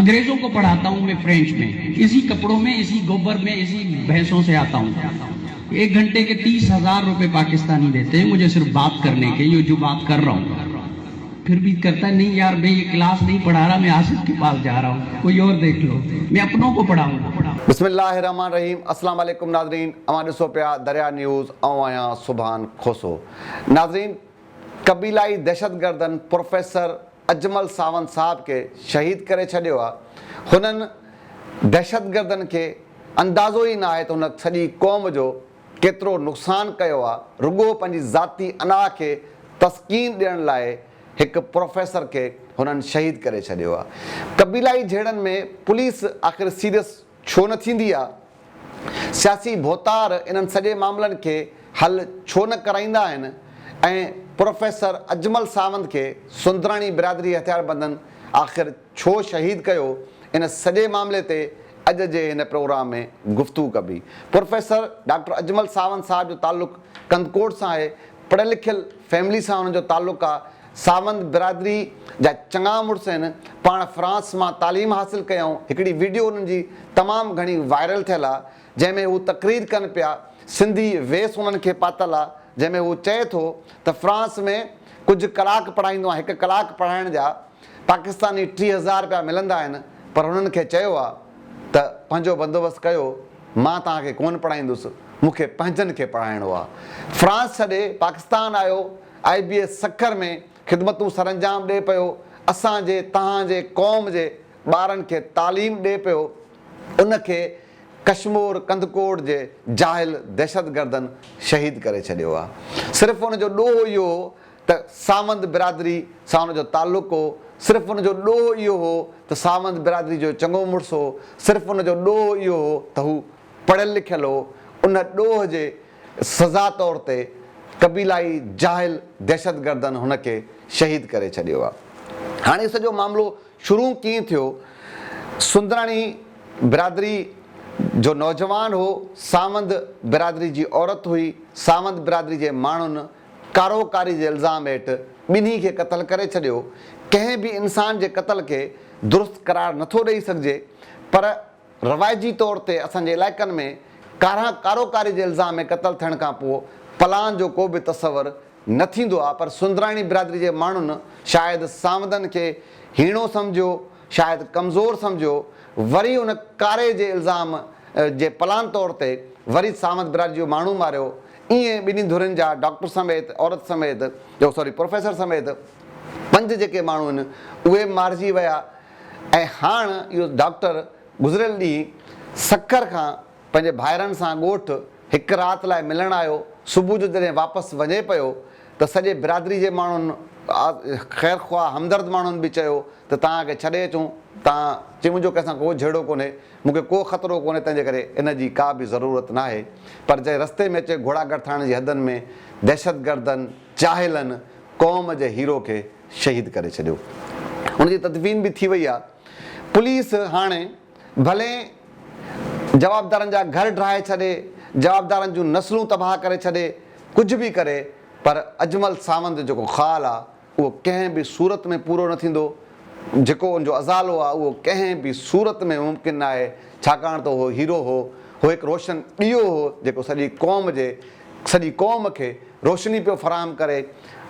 अंग्रेजों को पढ़ाता हूँ मैं फ्रेंच में, इसी कपड़ों में, इसी गोबर में, इसी भैंसों से आता हूँ। एक घंटे के 30,000 रुपए पाकिस्तानी देते हैं मुझे सिर्फ बात करने के, ये जो बात कर रहा हूँ। फिर भी करता है, नहीं यार, मैं ये क्लास नहीं पढ़ा रहा, मैं आसिफ के पास जा रहा हूँ, कोई और देख लो, मैं अपनों को पढ़ाऊंगा। بسم الله الرحمٰن الرحيم اسلام عليڪم ناظرين اوهان ڏسو پيا دريا نيوز آئون آهيان سبحان کوسو ناظرين قبيلائي دهشتگردن پروفيسر اجمل ساوند صاحب کي شهيد ڪري ڇڏيو آ هنن دهشتگردن کي اندازو ئي ناهي ته هن سڄي قوم جو ڪيترو نقصان ڪيو آ رڳو پنهنجي ذاتي انا کي تسڪين ڏيڻ لاء هڪ پروفيسر کي هنن شهيد ڪري ڇڏيو آ قبيلائي جهيڙن ۾ پوليس آخر سيريس ڇو نه ٿيندي آ سياسي ڀوتار انهن سڄي معاملن کي حل ڇو نه ڪرائيندا آهن ۽ پروفيسر اجمل ساوند کي سندراڻي برادري هٿياربندن آخر ڇو شهيد ڪيو ان سڄي معاملي تي اڄ جي هن پروگرام ۾ گفتگو ڪبي. پروفيسر ڊاڪٽر اجمل ساوند صاحب جو تعلق ڪنڌڪوٽ سان آهي پڙهيل لکيل فيملي سان هن جو تعلق آ. ساوند برادري جا چڱا مڙس آهن، پاڻ فرانس مان تعليم حاصل ڪيائون، هڪڙي وڊيو انهن جي تمام گهڻي وائرل ٿيل آ، جنهن ۾ هو تقرير ڪن پيا، سنڌي ويس انهن کي پاتل آ، جنهن ۾ هو چئي ٿو ته فرانس ۾ ڪجهه ڪلاڪ پڙهائيندو آهيان، هڪ ڪلاڪ پڙهائڻ جا پاڪستاني 3000 رپيا ملندا آهن، پر هنن کي چيو آ ته پنهنجو بندوبست ڪيو، مان توهان کي ڪونه پڙهائيندس، مون کي پنهنجن کي پڙهائڻو آ. فرانس ڇڏي پاڪستان آيو، آء بي ايس سکر ۾ خدمتون سرانجام ڏئي پيو، اسان جي توهان جي قوم جي ٻارن کي تعليم ڏئي پيو، ان کي ڪشمور ڪنڌڪوٽ جي جاهل دهشتگردن شهيد ڪري ڇڏيو آ. صرف ان جو ڏوهه اهو هو ته ساوند برادري سان ان جو تعلق هو، صرف ان جو ڏوهه اهو هو ته ساوند برادري جو چڱو مڙس هو، صرف ان جو ڏوهه اهو هو ته هو پڙهيل لکيل هو، ان ڏوهه جي سزا طور تي قبيلائي جاهل دهشتگردن هن کي شهيد ڪري ڇڏيو آ. هاڻي سڄو معاملو شروع ڪيئن ٿيو؟ سندراڻي برادري جو نوجوان هو، ساوند برادري جي عورت هئي، ساوند برادري جي ماڻهن ڪارو ڪاري جي الزام هيٺ ٻنهي کي قتل ڪري ڇڏيو، ڪنهن به انسان جي قتل کي درست قرار نٿو ڏئي سگهجي پر روايجي طور تي اسان جي علائقن ۾ ڪارا ڪاروڪاري جي الزام ۾ قتل ٿيڻ کان پوء پلان جو ڪو به تصور نه ٿيندو آهي پر سندراڻي برادري جي ماڻهن شايد ساوندن کي هيڻو سمجهيو شايد ڪمزور سمجهيو وري ان ڪاري جي الزام جي پلان طور تي وري ساوند برادري جو ماڻهو ماريو ائين ٻنهي ڌرين جا ڊاڪٽر سميت عورت سميت سوري پروفيسر سميت پنج جيڪي ماڻهو آهن اهي مارجي ويا. ۽ هاڻ اهو ڊاڪٽر گذريل ڏينهن سکر کان پنهنجي ڀائرن سان ڳوٺ هڪ رات لاء ملڻ آيو، صبح جو جڏهن واپس وڃي پيو ته سڄي برادري جي ماڻهن خير خواهه همدرد ماڻهن به چيو ته توهان کي ڇڏي اچون، توهان چي منهنجو ڪنهن سان ڪو جهيڙو ڪونهي، مون کي ڪو خطرو ڪونهي تنهن جي ڪري ان جي ڪا به ضرورت ناهي پر جڏهن رستي ۾ اچي گهوڙاڳڙهه ٿاڻي جي حدن ۾ دهشتگردن جاهلن قوم جي هيرو کي شهيد ڪري ڇڏيو. ان جي تدفين به ٿي وئي آ. پوليس هاڻي ڀلي جوابدارن جا گهر ڊاهي ڇڏي، جوابدارن جون نسلون تباهه ڪري ڇڏي، ڪجهه به ڪري پر اجمل ساوند جو جيڪو خال آ اهو ڪنهن به صورت ۾ پورو نه ٿيندو. جيڪو ان جو ازالو آ اهو ڪنهن به صورت ۾ ممڪن ناهي ڇاڪاڻ ته اهو هيرو هو، هو هڪ روشن ڏيئو هو جيڪو سڄي قوم جي سڄي قوم کي روشني پيو فراهم ڪري،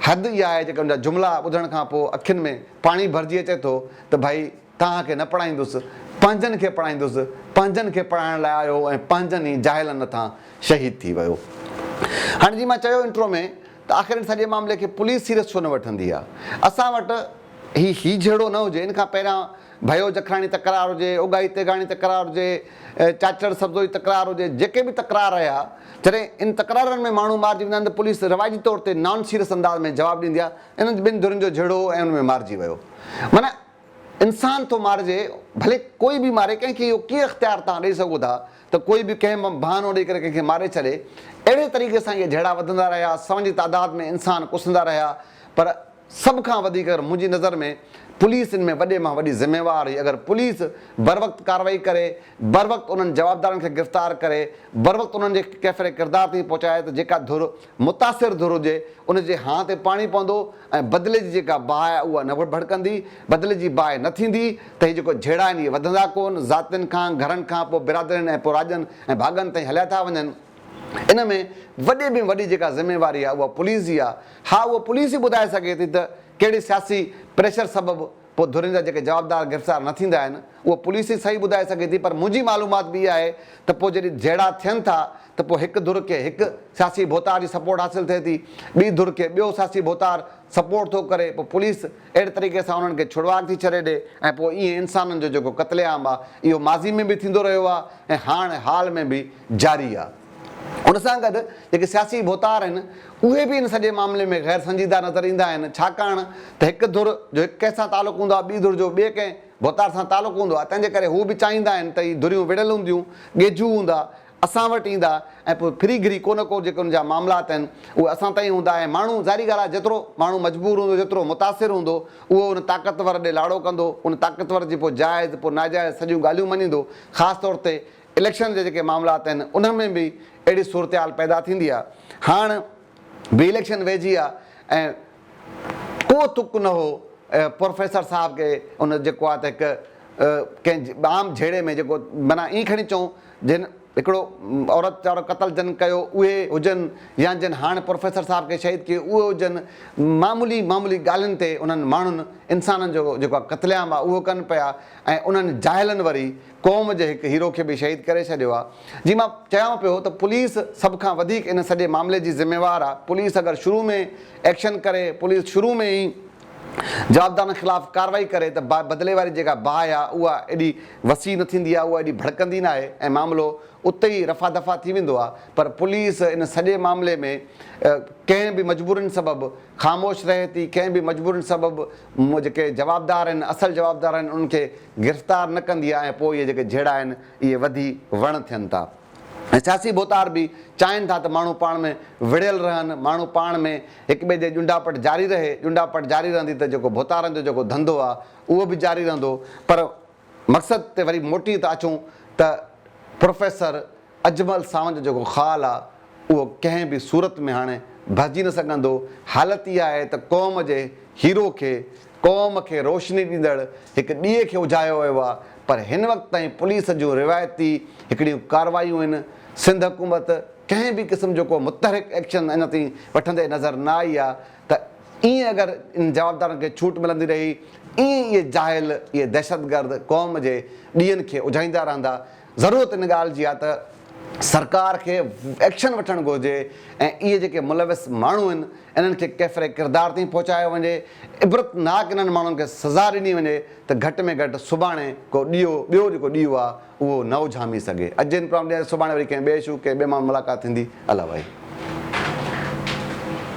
حد اها آهي جيڪڏهن ان جا جملا ٻڌڻ کان پوء اکين ۾ پاڻي ڀرجي اچي ٿو ته ڀائي توهان کي نه پڙهائيندس، پنهنجن کي پڙهائيندس، پنهنجن کي پڙهائڻ لاء آيو هو ۽ پنهنجن ئي جاهلن هٿان شهيد ٿي ويو. هاڻي جيئن مان چيو انٽرو ۾ ته آخر ان سڄي معاملي کي پوليس سيريس ڇو نه وٺندي آهي؟ اسان وٽ هي هي جهيڙو نه هجي ان کان پهريان ڀيو جکراڻي تڪرار هجي، اوڳاهي تيغاڻي تڪرار هجي، چاچڙ سبزوئي تڪرار هجي، جيڪي به تڪرار رهيا، جڏهن ان تڪرارن ۾ ماڻهو مارجي ويندا آهن ته پوليس روايتي طور تي نان سيريس انداز ۾ جواب ڏيندي آهي، انهن ٻن ڌرين جو جهيڙو هو ۽ ان ۾ مارجي ويو. معنيٰ انسان ٿو مارجي، ڀلي ڪوئي به ماري، ڪنهن کي اهو ڪيئن اختيار توهان ڏئي سگهو ٿا ته ڪوئي به ڪنهن به بهانو ڏئي ڪري ڪنهن کي ماري ڇڏي. اهڙي طريقي سان اهي جهيڙا وڌندا رهيا، سون جي تعداد ۾ انسان ڪسندا رهيا، پر. سڀ کان وڌيڪ اگر منهنجي نظر ۾ پوليس ان ۾ وڏي مان وڏي ذميوار هئي اگر پوليس بروقت ڪارروائي ڪري بروقت انهن جوابدارن کي گرفتار ڪري بروقت انهن جي ڪيفر ڪردار تائين پهچائي ته جيڪا ڌر متاثر ڌر هجي ان جي هانء تي پاڻي پوندو ۽ بدلي جي جيڪا باهه آهي اها نه ڀڙڪندي بدلي جي باهه نه ٿيندي ته هي جيڪو جهيڙا آهن اهي وڌندا ڪون ذاتين کان گهرن کان پوء برادرين ۽ پوء راڄن ۽ ڀاڳن تائين هليا ٿا وڃن. ان ۾ وڏي ۾ وڏي جيڪا ذميواري آهي اها پوليس جي آهي. ها اهو پوليس ئي ٻڌائي سگهي ٿي ته ڪهڙي سياسي پريشر سبب پوء ڌرين جا جيڪي جوابدار گرفتار نه ٿيندا آهن اهو پوليس ئي صحيح ٻڌائي سگهي ٿي پر منهنجي معلومات به اها آهي ته پوء جڏهن جهيڙا ٿين ٿا ته پوء هڪ ڌر کي هڪ سياسي ڀوتار جي سپورٽ حاصل ٿئي ٿي ٻي ڌر کي ٻيو سياسي ڀوتار سپورٽ ٿو ڪري پوء پوليس اهڙي طريقي سان انهن کي ڇڙواڳ ٿي ڇڏي ڏي ۽ پوء ائين انسانن جو جيڪو قتل عام آهي اهو ماضي ۾ به ٿيندو رهيو آهي ۽ هاڻ حال ۾ به جاري آهي. ان سان گڏ جيڪي سياسي ڀوتار آهن اهي به ان سڄي معاملي ۾ غير سنجيده نظر ايندا آهن ڇاڪاڻ ته هڪ ڌر جو هڪ ڪنهن سان تعلق هوندو آهي ٻي ڌر جو ٻئي ڪنهن ڀوتار سان تعلق هوندو آهي تنهن جي ڪري هو به چاهيندا آهن ته هي ڌريون وڙهيل هونديون ڳيجهو هوندا اسان وٽ ايندا ۽ پوء ڦري گهري ڪو نه ڪو جيڪي ان جا معاملات آهن اهي اسان تائين هوندا ۽ ماڻهو ظاهري ڳالهه آهي جيترو ماڻهو مجبور هوندو جيترو متاثر هوندو اهو ان طاقتور ڏي لاڙو ڪندو ان طاقتور جي پوء جائز پوء ناجائز سڄيون ڳالهيون مڃيندو خاص طور تي اليڪشن جا جيڪي معاملات آهن انهن ۾ به اهڙي صورتحال پيدا ٿيندي آهي هاڻ به اليڪشن ويجهي آهي ۽ ڪو تڪ نه هو پروفيسر صاحب کي ان جيڪو آهي ته هڪ ڪنهن عام جهيڙي ۾ جيڪو معنيٰ ائين کڻي چئون جن هڪڙو عورت وارو قتل جن ڪيو اهي هجن يا جن هاڻ پروفيسر صاحب کي شهيد ڪيو اهي هجن معمولي معمولي ڳالهين تي انهن ماڻهن انسانن جو جيڪو آهي قتل عام آهي اهو ڪن پيا ۽ انهن جاهلن وري قوم جي هڪ هيرو کي به شهيد ڪري ڇڏيو آ. جي مان چيان پيو ته پوليس سڀ کان وڌيڪ ان سڄي معاملي جي ذميوار آ، پوليس اگر شروع ۾ ايڪشن ڪري، پوليس شروع ۾ ئي جوابدارن خلاف ڪارروائي ڪري ته بدلي واري جيڪا باهه آ اها ايڏي وسيع نه ٿيندي آ، اها ايڏي ڀڙڪندي ناهي ۽ معاملو اتي ئي رفع دفع ٿي ويندو آ پر پوليس ان سڄي معاملي ۾ ڪنهن به مجبورين سبب خاموش رهي ٿي، ڪنهن به مجبورين سبب جيڪي جوابدار آهن اصل جوابدار آهن انهن کي گرفتار نه ڪندي آهي ۽ پوء اهي جيڪي جهيڙا آهن اهي وڌي وڻ ٿين ٿا ۽ سياسي ڀوتار به چاهين ٿا ته ماڻهو پاڻ ۾ وڙهيل رهن، ماڻهو پاڻ ۾ هڪ ٻئي جي ڄنڊاپٽ جاري رهي، ڄنڊاپٽ جاري رهندي ته جيڪو ڀوتارن جو جيڪو ڌنڌو آهي اهو به جاري رهندو پر مقصد تي وري موٽي ٿا اچون ته پروفيسر اجمل ساوند جو جيڪو خال آ اهو ڪنهن به صورت ۾ هاڻي ڀرجي نه سگهندو، حالت اها آهي ته قوم جي هيرو کي، قوم کي روشني ڏيندڙ هڪ ڏيئي کي اجهايو ويو آ پر هن وقت تائين پوليس جون روايتي هڪڙيون ڪاروايون آهن، سنڌ حڪومت ڪنهن به قسم جو ڪو متحرڪ ايڪشن اڃا تائين وٺندي نظر نه آئي آ ته ائين اگر ان جوابدارن کي ڇوٽ ملندي رهي ائين اهي جاهل اهي دهشتگرد قوم جي ڏيئن کي اجهائيندا رهندا ضرورت ان ڳالهه جي آهي ته سرڪار کي ايڪشن وٺڻ گهرجي ۽ اهي جيڪي ملوث ماڻهو آهن انهن کي ڪيفر ڪردار تائين پهچايو وڃي عبرتناڪ انهن ماڻهن کي سزا ڏني وڃي ته گهٽ ۾ گهٽ سڀاڻي ڪو ڏيئو ٻيو جيڪو ڏيئو آهي اهو نه اجهامي سگهي اڄ جي هن پروگرام ڏياري سڀاڻي وري ڪنهن ٻئي اشو ڪنهن ٻئي ماڻهو ملاقات ٿيندي الله واهي.